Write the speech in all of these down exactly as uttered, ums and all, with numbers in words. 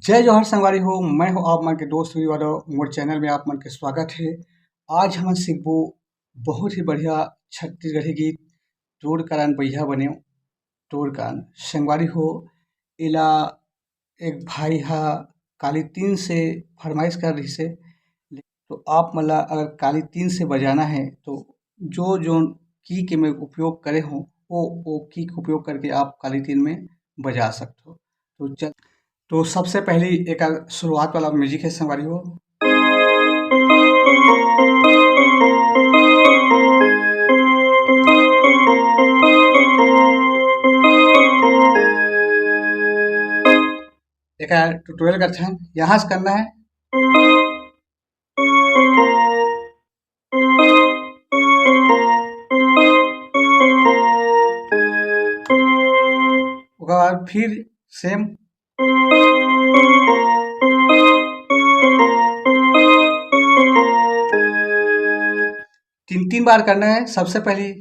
जय जोहार संगवारी हो, मैं हूँ आप मन के दोस्त वीर यादव। मोर चैनल में आप मन के स्वागत है। आज हमन सीखबो बहुत ही बढ़िया छत्तीसगढ़ी गीत, तोर कारण बइहा बनेव, तोर कारण। संगवारी हो, एला एक भाई हा काली तीन से फरमाइश कर रहिस हे, तो आप मन ला अगर काली तीन से बजाना है तो जो जो की के मैं उपयोग करे हूँ, वो वो की के उपयोग करके आप काली तीन में बजा सकते हो। तो चल, तो सबसे पहली एक शुरुआत वाला म्यूजिक है संगवारी हो। एक ट्यूटोरियल करथन, यहाँ से करना है। ओकर बाद फिर सेम। तीन तीन बार करना है। सबसे पहली,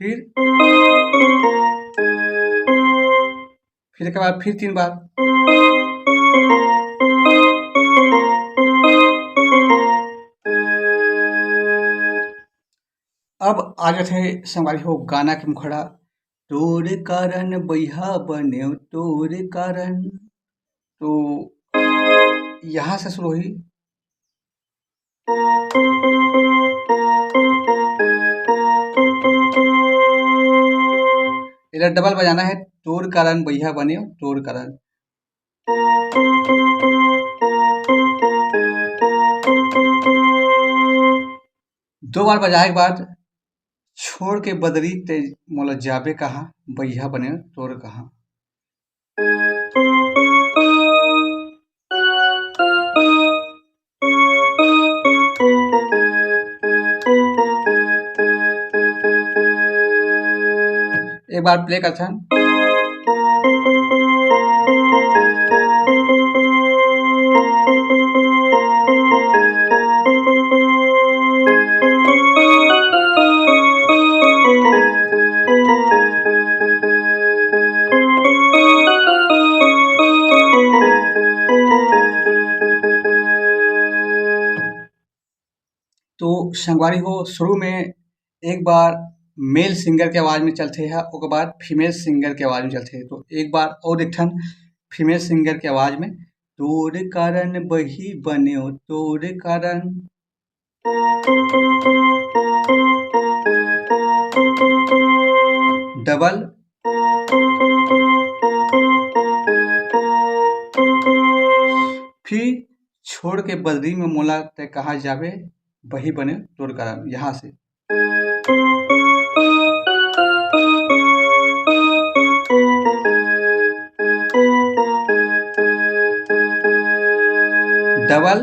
फिर, फिर के बाद फिर तीन बार। अब आ जाथे संगवारी हो गाना के मुखड़ा, तोर कारण बइहा बनेव तोर कारण। तो यहाँ से शुरू हुई। एला डबल बजाना है, तोर कारण बइहा बनेव तोर कारण। दो बार बजाए के बाद, छोड़ के बदरी ते मोला जाबे कहाँ, बइहा बनेव तोर कहाँ। एक बार प्ले करथन। तो संगवारी हो, शुरू में एक बार मेल सिंगर के आवाज में चलथे हा, ओकर बाद फीमेल सिंगर के आवाज में चलथे। तो एक बार और एक ठन फीमेल सिंगर के आवाज में, तोर कारण बइहा बनेव तोर कारण। डबल। फिर छोड़ के बदरी में मोला ते कहाँ जाबे, बइहा बनेव तोर कारण। यहाँ से डबल।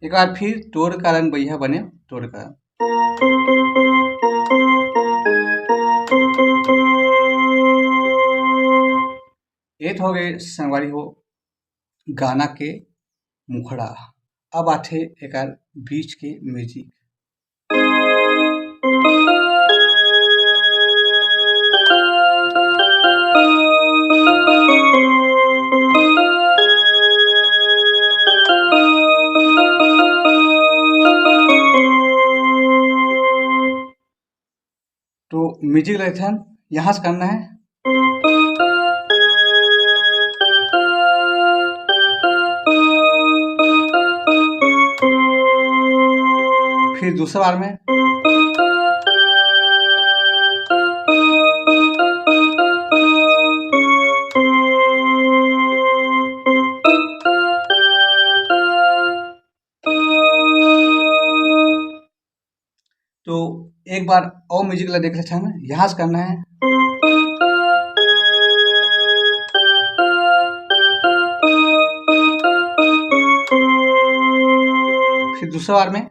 एक बार फिर, तोर कारण बइहा बनेव तोर कारण। ये तो हो गए संगवारी हो गाना के मुखड़ा। अब आथे एकर बीच के म्यूजिक। तो म्यूजिक लेथन, यहाँ से करना है। फिर दूसरा बार में। तो एक बार और म्यूजिक ला देख लेते हैं, यहाँ से करना है। फिर दूसरा बार में।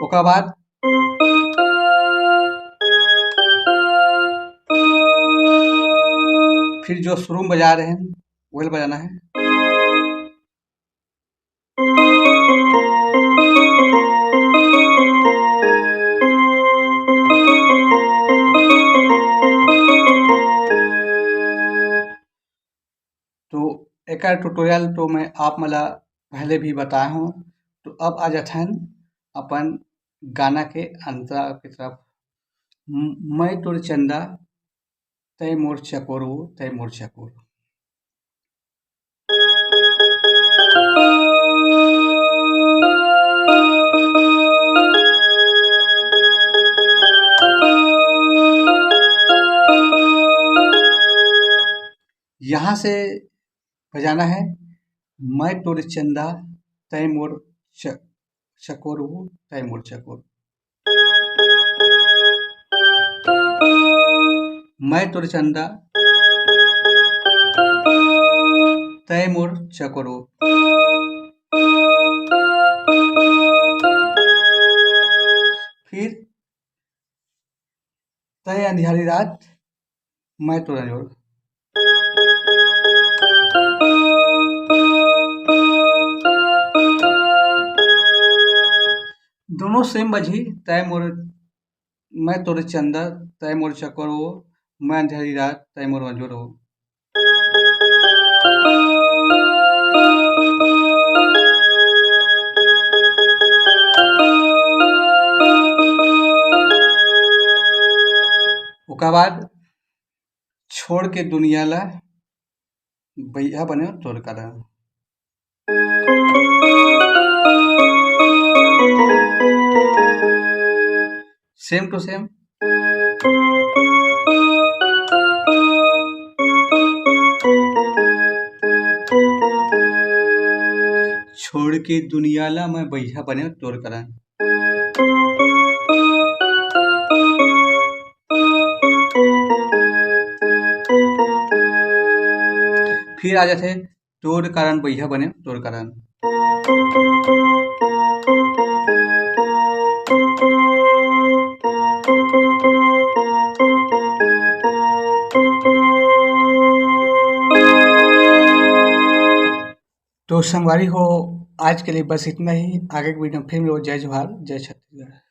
ओकर बाद फिर जो शुरू में बजा रहे हैं, वही बजाना है। तो एकर ट्यूटोरियल तो मैं आप मन ला पहले भी बताए हूँ। तो अब आ जाथन अपन गाना के अंतरा के तरफ। म-, मैं तोर चंदा, तय मोर चकोर वो, तय मोर चकोर। यहाँ से बजाना है, मैं तोर चंदा, तय मोर च-, चकोर वो, तय मोर चकोर। मैं तोर चंदा, तय मोर चकोर वो। फिर तय अंधियारी रात, मैं तोर अंजोर। दोनों सेम बजही, तय मोर, मैं तोर चंदा, तय मोर चकोर वो, मैं अंधियारी रात, तय मोर अंजोर वो। ओकर बाद छोड़ के दुनिया ला, बइहा बने तोर कारण। Same to same। छोड़ के दुनिया ला मैं बइहा बने तोर कारण। फिर आ जाथे तोर कारण बइहा बने तोर कारण। तो संगवारी हो, आज के लिए बस इतना ही। आगे के वीडियो में फिर मिलो। जय जोहार, जय छत्तीसगढ़।